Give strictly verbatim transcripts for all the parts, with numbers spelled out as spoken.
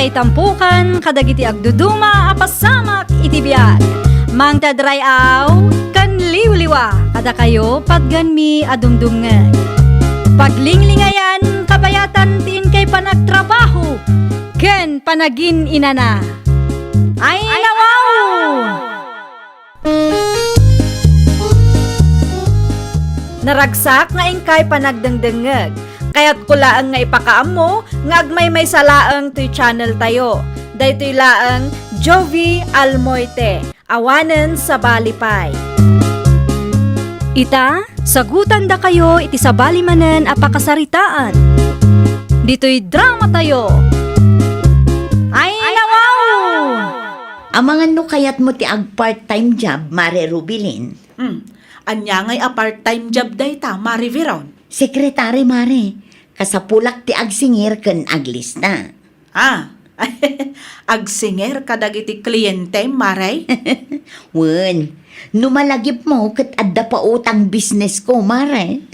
Itampukan kadagiti agduduma a pasamak iti biag. Mangted ray-aw ken liwliwa kadakayo patganmi a dumdumngeg. Paglinglingayan kabayatan ti inkay panagtrabaho ken panagin-inana. Ay, nawaw! Naragsak nga inkay panagdengdengngeg. Kayatko laeng nga ipakaammo nga agmaymaysa laeng toy channel tayo. Daytoy laeng Jovie Almoite, awanen sabali pay. Ita, sagutandakayo iti sabali manen a pakasaritaan. Ditoy drama tayo. Ay, nawaw! Amangan no kayatmo ti ag-part-time job, Mare Rubilin? Hmm. Ania ngay a part-time job dayta, Mare Veron? Secretary, Mare. Kasapulak ti agsingir ken aglista. Ah, agsingir kadagiti kliente, Mare? Wen, no malagipmo ket adda pautang business ko, Mare.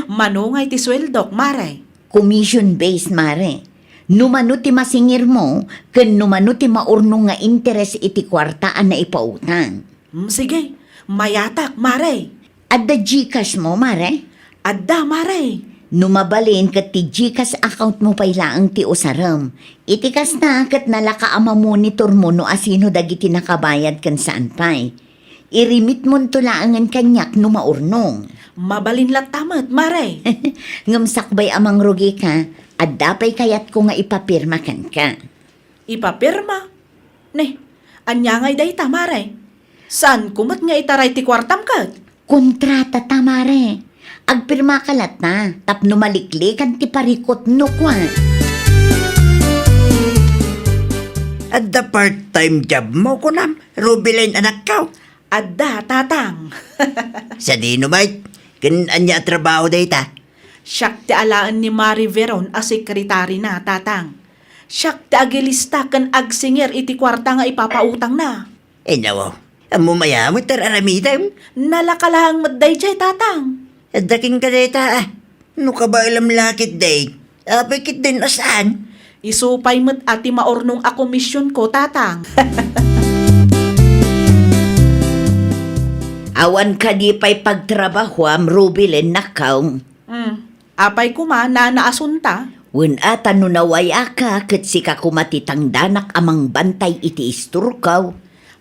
Mano ngay ti sueldok, Mare? Commission based, Mare. No mano ti masingirmo, ken no mano ti maurnong nga interes iti kuarta a naipautang. Mm, sige, mayatak, Mare. Adda GCash mo, Mare? Adda, Mare. No mabalin, ket ti GCash account mo pay laeng ti usarem. Iti kasta, ket nalaka a mamonitor mo no asino dagiti nakabayad ken saan pay. Irimitmonto laengen kaniak no maurnong. Mabalin latta met, Mare. Ngem sakbay a mangrugika, adda pay kayatko nga ipapirma kenka. Ipapirma? Ne, ania ngay dayta, Mare? Saanko met nga itaray ti kuartam ket? Kontrata ta, Mare. Agpirmaka latta tapno maliklikan ti parikutno, kua. Adda part-time job mo, kunam, Rubilin, anakko? Adda, Tatang. Sadino met? Ken ania a trabaho dayta? Siak ti alaen ni Mare Veron a sekretarina, Tatang. Siak ti agilista ken agsingir iti kuarta nga ipapautangna. Inaw, ammom aya met ti ar-aramidem? Nalaka laeng met daydiay, Tatang. Adda kenka dayta, a. No kabaelam la ketdi, apay ketdin a saan? Isu pay met a ti maurnong a komisionko, Tatang. Awan kadi pay pagtrabahoam, Rubilin, nakkaw? Hmm. Apay koma, Nana Asunta? Wen a, ta no naway-aka, ket sika koma ti tangdanak a mangbantay iti istorko.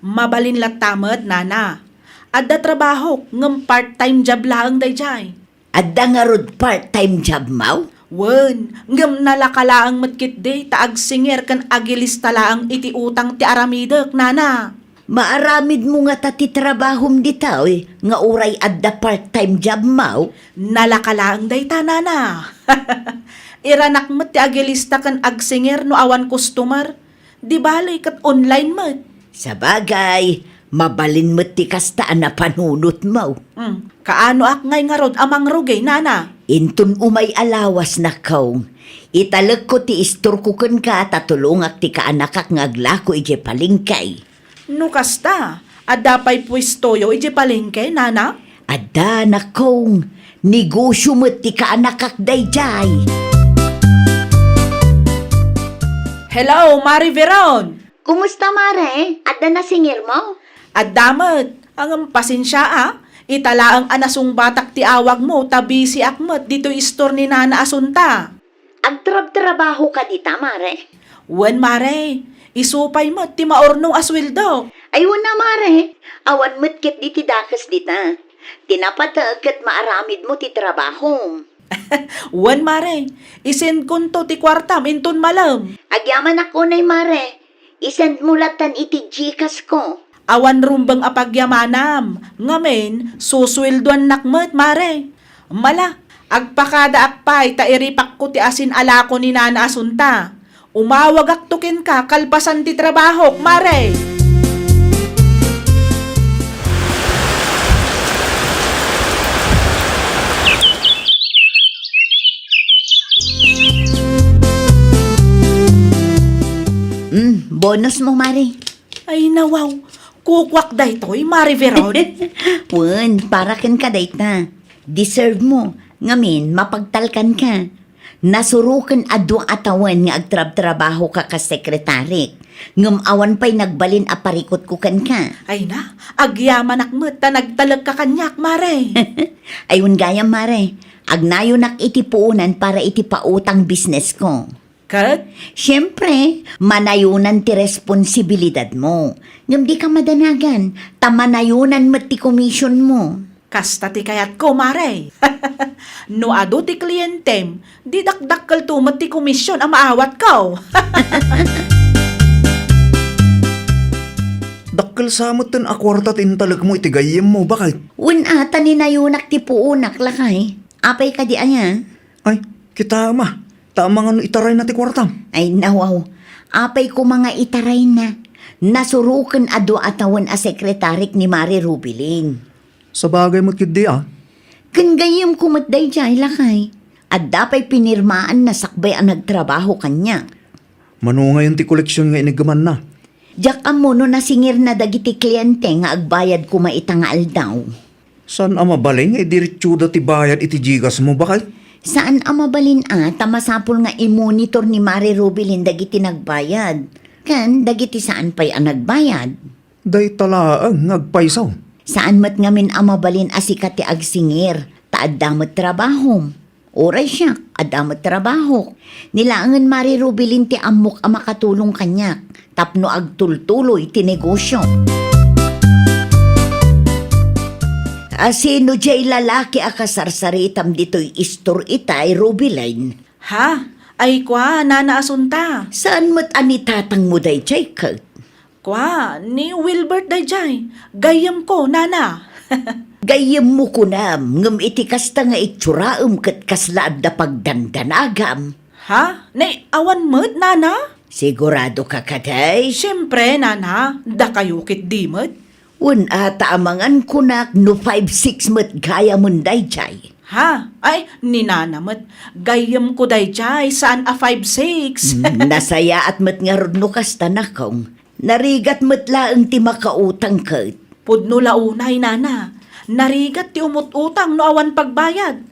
Mabalin latta met, Nana. Adda trabahok, ngem part-time job laeng daydiay. Adda ngarud part-time job maw? Wen, ngem nalaka laeng met ketdi ta agsingir ken agilista laeng iti utang ti aramidek, Nana. Maaramidmo ngata ti trabahom ditoy nga uray adda part-time job maw? Nalaka laeng dayta, Nana. Iranak met ti agilista ken agsingir no awan customer. Di bale, ket online met. Sabagay, mabalin met ti kasta a napanunotmo. Hmm, kaanoak ngay ngarud a mangrugi, Nana? Inton umay a lawas, nakkaw, italekko ti istorko kenka ta tulongak ti kaanakak nga aglako idiay palengke. No kasta, adda pay puestoyo idiay palengke, Nana? Adda, nakkaw. Negosio met ti kaanakak daydiay. Hello, Mare Veron! Kumusta, Mare? Adda nasingirmo? Adda met. Ngem pasensia, a. Ita laeng a nasungbatak ti awagmo ta bisiak met ditoy istor ni Nana Asunta. Agtrabtrabaho ka dita, Mare? Wen, Mare. Isu pay met ti maurnong a sueldo. Ay, wen a, Mare. Awan met ketdi ti dakes dita. Ti napatek ket maaramidmo ti trabahom. Wen, Mare. Isendkonto ti kuartam inton malem. Agyamanak unay, Mare. Isendmo lattan iti GCash ko. Awan rumbeng a pagyamanam, ngamin, susueldoannak met, Mare. Mala, agpakadaak pay ta iripakko ti asin a lako ni Nana Asunta. Umawagakto kenka kalpasan ti trabahok, Mare. Mm, bonus mo, Mare. Ay, nawaw. Kukuak daytoy, Mare Veron. Wen, para kenka dayta. Deserve mo. Ngamin, mapagtalkan ka. Nasuroken a dua a tawen nga agtrabtrabahoka kas sekretarik, ngem awan pay nagbalin a parikutko kenka. Ay na, agyamanak met ta nagtalekka kaniak, Mare. Ay, wen gayam, Mare, agnayonak iti puonan para iti pautang businessko. Ket? Siempre, manayonan ti responsibilidadmo. Ngem dika madanagan, ta manayonan met ti komisionmo. Kasta ti kayatko, Mare. No adu ti klientem, di dakdakkelto met ti komision a maawatko. Dakkel sa metten a kuarta ti intalekmo iti gayyemmo, baket? Wen a, ta ninayonak ti puonak, lakay. Apay kadi aya? Ay, kitaem a, ta amangan no itarayna ti kuartam. Ay, nawaw. Apay koma nga itarayna? Nasuroken a dua a tawen a sekretarik ni Mare Rubilin. Sabagay met ketdi a. Ken gayyemko met daydiay, lakay. Adda pay pinirmaanna sakbay a nagtrabaho kaniak. Mano ngayon ti koleksion nga iniggemanna? Diak ammo no nasingirna dagiti kliente nga agbayad koma ita nga aldaw. Saan a mabalin nga idiretsoda ti bayad iti GCash mo, baket? Saan a mabalin a, ta masapul nga imonitor ni Mare Rubilin dagiti nagbayad ken dagiti saan pay a nagbayad. Dayta laeng nga agpayso. Saan met ngamin a mabalin a sika ti agsingir, ta adda met trabahom. Uray siak, adda met trabahok. Ni laengen Mare Rubilin ti ammok a makatulong kaniak tapno agtultuloy ti negosio. A, sino diay lalaki a kasarsaritam ditoy istor itay, Rubilin? Ha? Ay kua, Nana Asunta. Saan met a ni tatangmo daydiay ket? Kua, ni Wilbert daydiay. Gayyemko, Nana. Gayyemmo kunam, ngem iti kasta nga itsoraem ket kasla adda pagdandanagam. Ha? Nay, awan met, Nana? Siguradoka kadi? Siempre, Nana. Dakayo ketdi met. Wen a, ta amangan kunak no five six met gayamen daydiay. Ha? Ay, ni Nana met. Gayyemko daydiay, saan a five six. Mm, nasayaat met ngarud no kasta, nakong. Narigat met laeng ti makautang ket. Pudno la unay, Nana. Narigat ti umut-utang no awan pagbayad.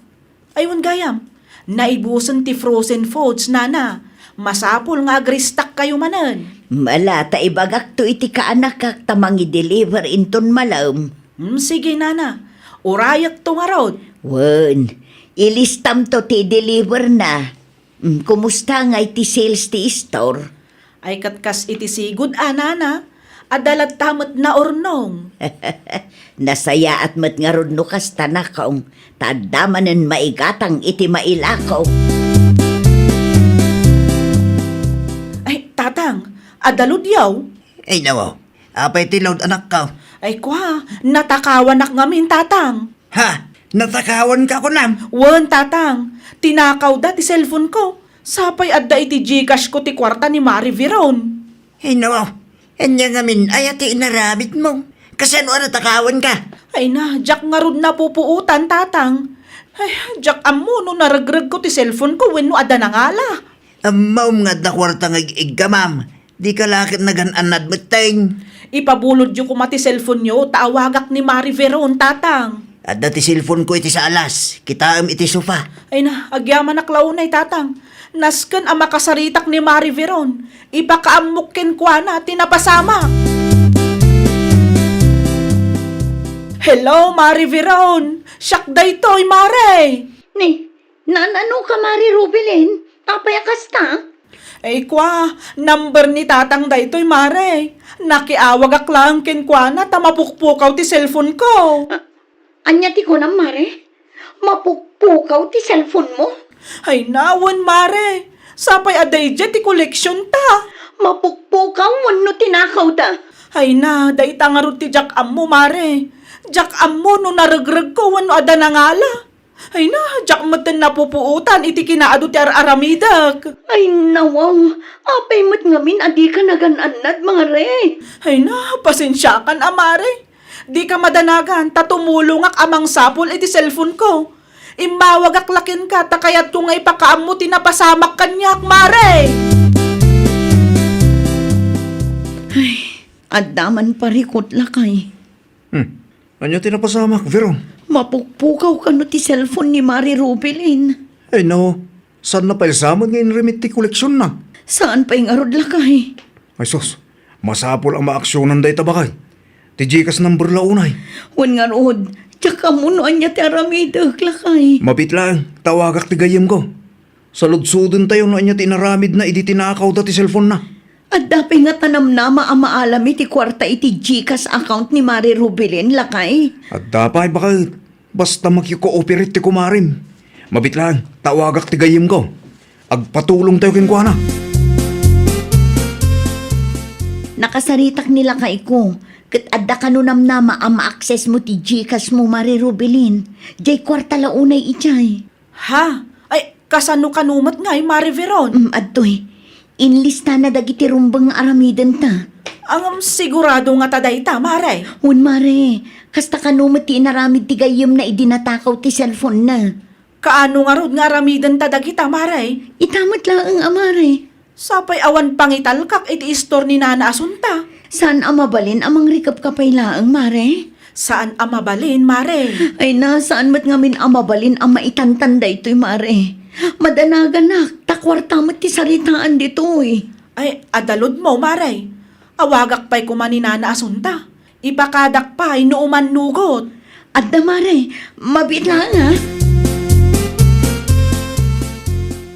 Ay, wen gayam, naibusen ti frozen foods, Nana. Masapul nga agristakkayo manen. Mala, ta ibagakto iti kaanakak ta mangi-deliver inton malem. Hmm, sige, Nana. Urayekto ngarud. Wen, ilistamto ti deliver na. Mm, kumusta ngay ti sales ti istor? Ay, ket kas iti sigud a, Nana, adda latta met naurnong. Nasayaat met ngarud no kasta, nakong, ta adda manen maigatang iti mailako. Ay, Tatang, adda load yaw? Ay, nawaw. Apay ti load, anakko? Ay, kua, natakawanak ngamin, Tatang. Ha? Natakawanka kunam? Wen, Tatang. Tinakawda ti cellphone ko. Sapay adda iti GCash ko ti kuarta ni Mari Veron. Ay, nawaw. Ania ngamin aya ti inaramidmo? Kasano a natakawanka? Ay na, diak ngarud napupuotan, Tatang. Ay, diak ammo no naregregko ti cellphone ko wenno adda nangala. Ammom nga adda kuarta nga ig-iggamam. Dika la ket nagan-annad metten. Ipabulodyo koma ti cellphone-yo ta awagak ni Mari Veron, Tatang. Adda ti cellphone ko iti saalas. Kitaem iti sofa. Ay na, agyamanak la unay, Tatang. Nasken a makasaritak ni Mari Veron. Ipakaammok kenkuana ti napasamak. Hello, Mari Veron. Siak daytoy, Mare. Ni, naan-ano ka, Mari Rubilin? Apay a kasta? Ay, kua, number ni Tatang daytoy, Mare. Nakiawagak laeng kenkuana ta mapukpukaw ti cellphone ko. Ah, ania ti kunam, Mare? Mapukpukaw ti cellphone mo? Ay, nawen, Mare. Sapay a daydiay ti koleksion ta. Mapukpukaw wenno tinakawda? Ay na, dayta ngarud ti diak ammo, Mare. Diak ammo no naregregko wenno adda nangala. Ay na, diak metten napupuotan iti kinaadu ti ar-aramidek. Ay, nawaw, apay met ngamin a dika nagan-annad, Mare? Ay na, pasensiakan a, Mare. Dika madanagan ta tumulongak a mangsapul iti cellphone ko. Immawagak la kenka ta kayatko nga ipakaammo ti napasamak kaniak, Mare! Ay, adda man parikut, lakay. Hmm. Ania ti napasamak, Veron? Mapukpukaw kano ti cellphone ni Mari Rubilin? Ay, no. Saanna pay sa met nga inrimit ti koleksionna? Saan pay ngarud, lakay? Ay sus, masapul a maaksionan dayta, bakay. Ti Gcash number la unay. Wen ngarud, diak ammo no ania ti aramidek, lakay. Mabiit laeng, tawagak ti gayyemko. Saludsodentayo no ania ti inaramidna idi tinakawda ti cellphone-na. Adda pay ngata namnama a maalam iti kuarta iti Gcash account ni Mare Rubilin, lakay? Adda pay, bakay. Basta maki-cooperate ti kumarem. Mabiit laeng, tawagak ti gayyemko. Agpatulongtayo kenkuana. Nakasaritak ni lakayko, ket adda kano namnama a ma-access-mo ti Gcash-mo, Mare Rubilin. Diay kuarta la unay idiay. Ha? Ay, kasano kano met ngay, Mare Veron? Mm, adtoy. Inlistana dagiti rumbeng nga aramidenta. Ngem sigurado ngata dayta, Mare? Wen, Mare. Kasta kano met ti inaramid ti gayyemna idi natakaw ti cellphone-na. Kaano ngarud nga aramidenta dagita, Mare? Ita met laeng a, Mare. Sapay awan pangitalkak iti istor ni Nana Asunta. Saan a mabalin a mangrikepka pay laeng, Mare? Saan a mabalin, Mare? Ay na, saan met ngamin a mabalin a maitantan daytoy, Mare. Madanaganak, ta kuarta met ti saritaan ditoy. Ay, adda load-mo, Mare. Awagak pay koma ni Nana Asunta. Ipakadak pay no umannugot. Adda, Mare. Mabiit laeng, ha?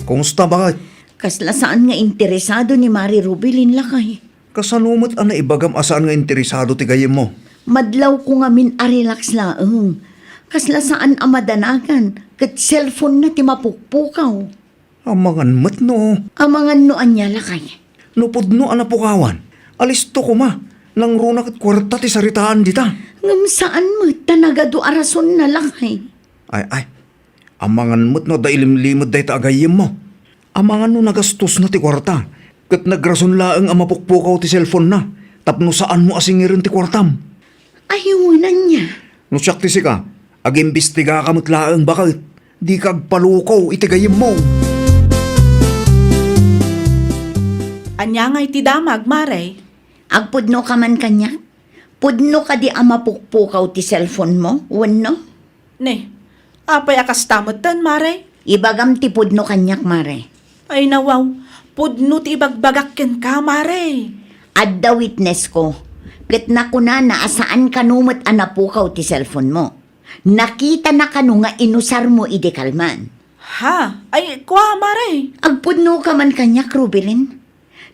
Kumusta, bakay? Kasla saan nga interesado ni Mare Rubilin, lakay. Kasano met a naibagam a saan nga interesado ti gayyemmo? Madlawko ngamin a relax laeng. Kasla saan a madanagan, ket cellphone-na ti mapukpukaw. Amangan met no. Amangan no ania, lakay? No pudno a napukawan, alisto koma. Nangruna ket kuarta ti saritaan dita. Ngem saan met ta nagadu a rasonna, lakay. Ay, ay. Amangan met no adda ilimlimed dayta a gayyemmo. Amangan no nagastosna ti kuarta, ket nagrason laeng a mapukpukaw ti cellphone-na tapno saanmo a singiren ti kuartam. Ay, wen ania? No siak ti sika, agimbistigaka met laeng, bakay. Dika agpalukaw iti gayyemmo. Ania ngay ti damag, Mare? Agpudnoka man kaniak? Pudno kadi a mapukpukaw ti cellphone-mo, wenno? Ne, apay a kasta metten, Mare? Ibagam ti pudno kaniak, Mare. Ay, nawaw. Pudno ti ibagbagak kenka, Mare. Adda witness-ko, ket nakunana a saan kano met a napukaw ti cellphone-mo. Nakitana kano nga inusarmo idi kalman. Ha? Ay, kua, Mare. Agpudnoka man kaniak, Rubilin.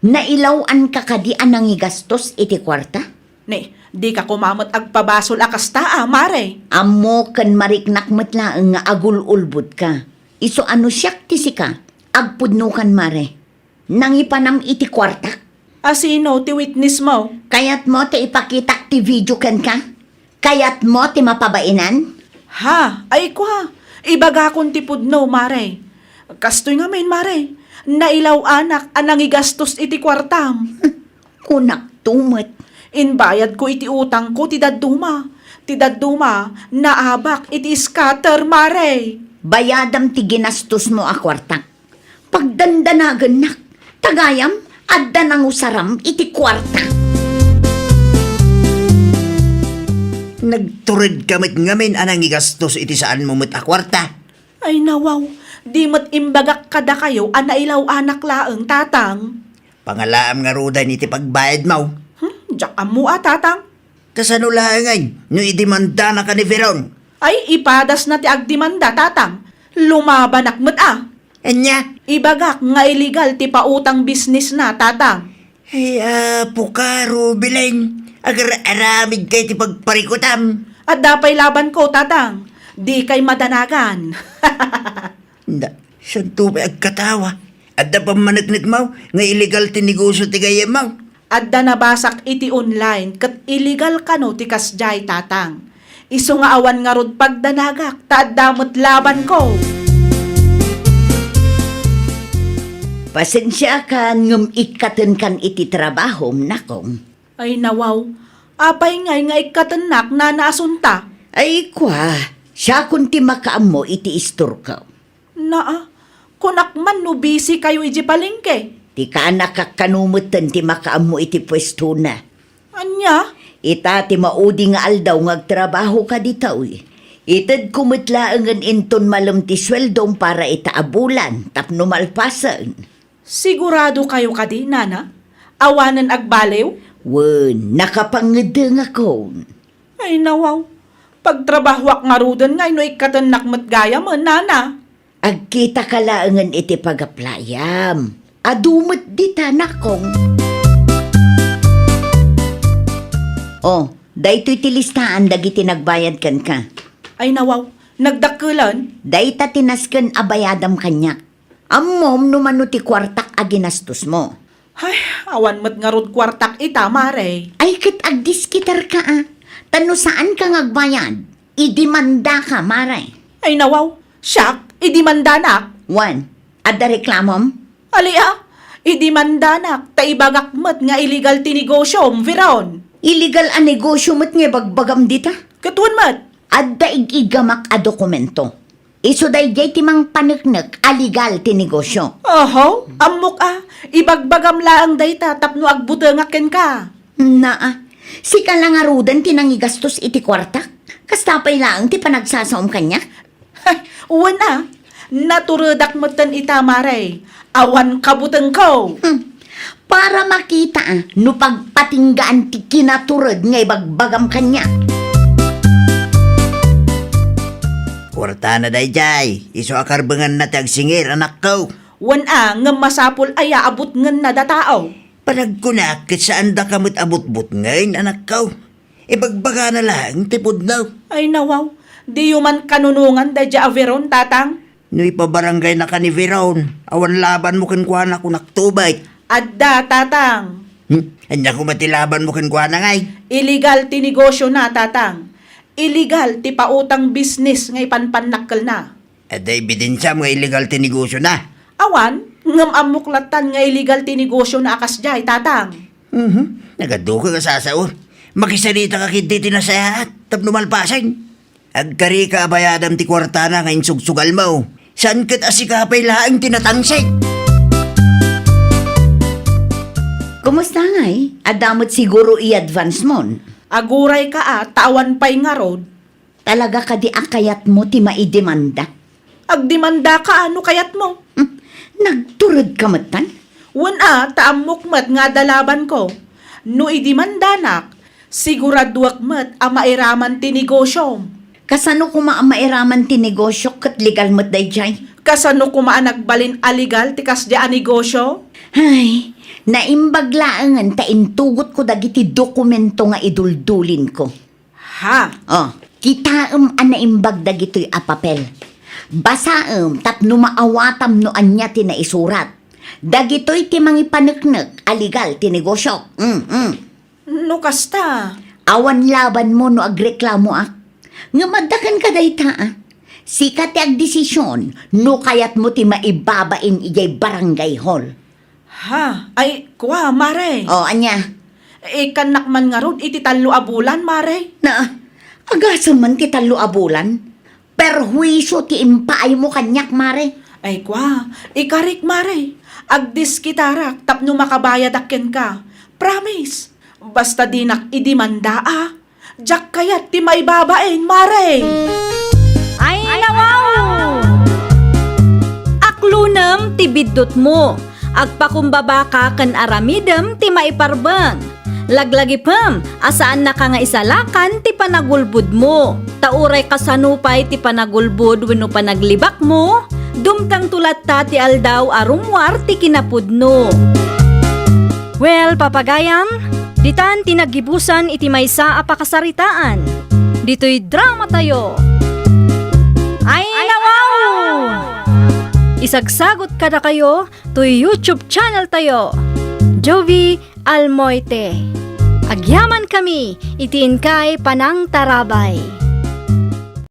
Nailaw-anka kadi a nangigastos iti kuarta? Ne, dika koma met agpabasol a kasta a, Mare. Ammok ken mariknak met laeng nga agul-ulbodka. Isu a no siak ti sika, agpudnokan, Mare. Nangipanam iti kuartak? A sino ti witness-mo? Kayatmo ti ipakitak ti video kenka? Kayatmo ti mapabainan? Ha? Ay, kua. Ibagakon ti pudno, Mare. Kastoy ngamin, Mare. Nailaw-anak a nangigastos iti kuartam. Kunakto met. Inbayadko iti utangko ti dadduma. Ti dadduma, naabak iti scatter, Mare. Bayadam ti ginastosmo a kuartak. Pagdandanagennak, ta gayam, adda nangusaram iti kuarta. Nagturedka met ngamin a nangigastos iti saanmo met a kuarta. Ay, nawaw, di met imbagak kadakayo a nailaw-anak laeng, Tatang. Pangalaam ngaruden iti pagbayadmo. Hmm, diak ammo a, Tatang. Kasano laengen no idimandanaka ni Veron? Ay, ipadasna ti agdimanda, Tatang. Lumabanak met a. Ania? Ibagak nga illegal ti pautang business-na, Tatang. Ay, apo ka, Rubilin. Agar-aramidka iti pagparikutam. Adda pay labanko, Tatang. Dikay madanagan. Na, santo pay agkatawa. Adda pammaneknekmo nga illegal ti negosyo ti gayyemmo? Adda nabasak iti online ket illegal kano ti kasdiay, Tatang. Isu nga awan ngarud pagdanagak ta adda met labanko. Pasensiakan ngem ikkatenkan iti trabahom, nakong. Ay, nawaw. Apay ngay nga ikkatennak, Nana Asunta? Ay, kua, siakon ti makaammo iti istorko. Naa, kunak man no busy kayo idiay palengke. Ti kaanakak kano metten ti makaammo iti puestona. Ania? Ita ti maudi nga aldaw nga agtrabaho ka ditoy. Itedko met laengen inton malem ti sueldom para ita a bulan tapno malpasen. Siguradokayo kadi, Nana? Awanen agbaliw? Wen, nakapangngedengakon. Ay, nawaw. Pagtrabahoak ngaruden ngay no ikkatennak met gayamen, Nana. Agkitaka laengen iti pagaplayam. Adu met dita, nakong. Oh, daytoy ti listaan dagiti nagbayad kenka. Ay, nawaw. Nagdakkelen? Dayta ti nasken a bayadam kaniak. Ammom no mano ti kuartak a ginastosmo. Ay, awan met ngarud kuartak ita, Mare. Ay, ket agdiskitarka a. Ta no saanka nga agbayad, idimandaka, Mare. Ay, nawaw. Siak, idimandanak? Wen, adda reklamom? Ali a, idimandanak, ta ibagak met nga illegal ti negosiom, Veron. Illegal a negosio met nga ibagbagam dita? Ket wen met. Adda ig-igamak a dokumento. Isu daydiay ti mangpaneknek a legal ti negosio. Oho, ammok a, ibagbagam laeng dayta tapno agbutengak kenka. Naa, sika la ngaruden ti nangigastos iti kuartak? Kasta pay laeng ti panagsasaom kaniak? Wen a, naturedak metten ita, Mare. Awan kabutengko. Hmm. Para makita a no pagpatinggaan ti kinatured nga ibagbagam kaniak. Kuartana daydiay, isu a karbenganna ti agsingir, anakko. Wen a, ngem masapul aya a butngenna datao? Panagkunak ket saandaka met a butbutngen, anakko. Ibagbagana laeng ti pudno. Ay, nawaw. Diyo man kanunongan daydiay a Veron, Tatang? No ipabaranggaynaka ni Veron, awan labanmo kenkuana, kunakto met. Adda, Tatang. Hmm? Ania koma ti labanmo kenkuana ngay? Illegal ti negosiona, Tatang. Illegal ti pautang business nga ipanpannakkelna. Adda ebidensiam nga illegal ti negosiona? Awan, ngem ammok lattan nga illegal ti negosiona a kasdiay, Tatang. Mhm. Nagaduka nga sasaon. Makisalitaka ketdi ti nasayaat tapno malpasen. Agkarika a bayadam ti kuartana nga insugsugalmo. Saan ket a sika pay laeng ti natangsit. Kumusta ngay? Adda met siguro i-advance mon? Agurayka a, ta awan pay ngarud. Talaga kadi a kayatmo ti maidemanda? Agdemandaka a no kayatmo. Hmm, nagturedka metten? Wen a, ta ammok met nga adda labanko. No idemandanak, siguraduek met a mairaman ti negosiom. Kasano koma a mairaman ti negosiok ket legal met daydiay? Kasano koma a nagbalin a legal ti kasdiay a negosio? Ay, naimbag laengen ta intugotko dagiti dokumento nga iduldulinko. Ha? Oh, kitaem a naimbag dagitoy a papel. Basaem tapno maawatam no ania ti naisurat. Dagitoy ti mangipaneknek a legal ti negosio. Mm, mm. No kasta? Awan labanmo no agreklamoak. Ngem adda kenka dayta, a. Sika ti agdesision no kayatmo ti maibabain idiay barangay hall. Ha? Ay, kua, Mare. O, ania? Ikkannak man ngarud iti tallo a bulan, Mare. Na, agasem man ti tallo a bulan? Perhuisio ti impaaymo kaniak, Mare. Ay, kua, ikarik, Mare. Agdiskitarak tapno makabayadak kenka. Promise. Basta dinak idemanda, a. Diak kayat ti maibabain, Mare! Ay, nawaw! Aklunem ti biddutmo. Agpakumbabaka ken aramidem ti maiparbeng. Laglagipem a saannaka nga isalakan ti panagulbodmo. Ta uray kasano pay ti panagulbod wenno panaglibakmo, dumtengto latta ti aldaw a rummuar ti kinapudno. Well, papagayam, ditan ti naggibusan iti maysa a pakasaritaan. Ditoy dramatayo. Ay, nawaw! Isagsagot kadakayo toy YouTube channel tayo, Jovie Almoite. Agyamankami iti inkay panangtarabay.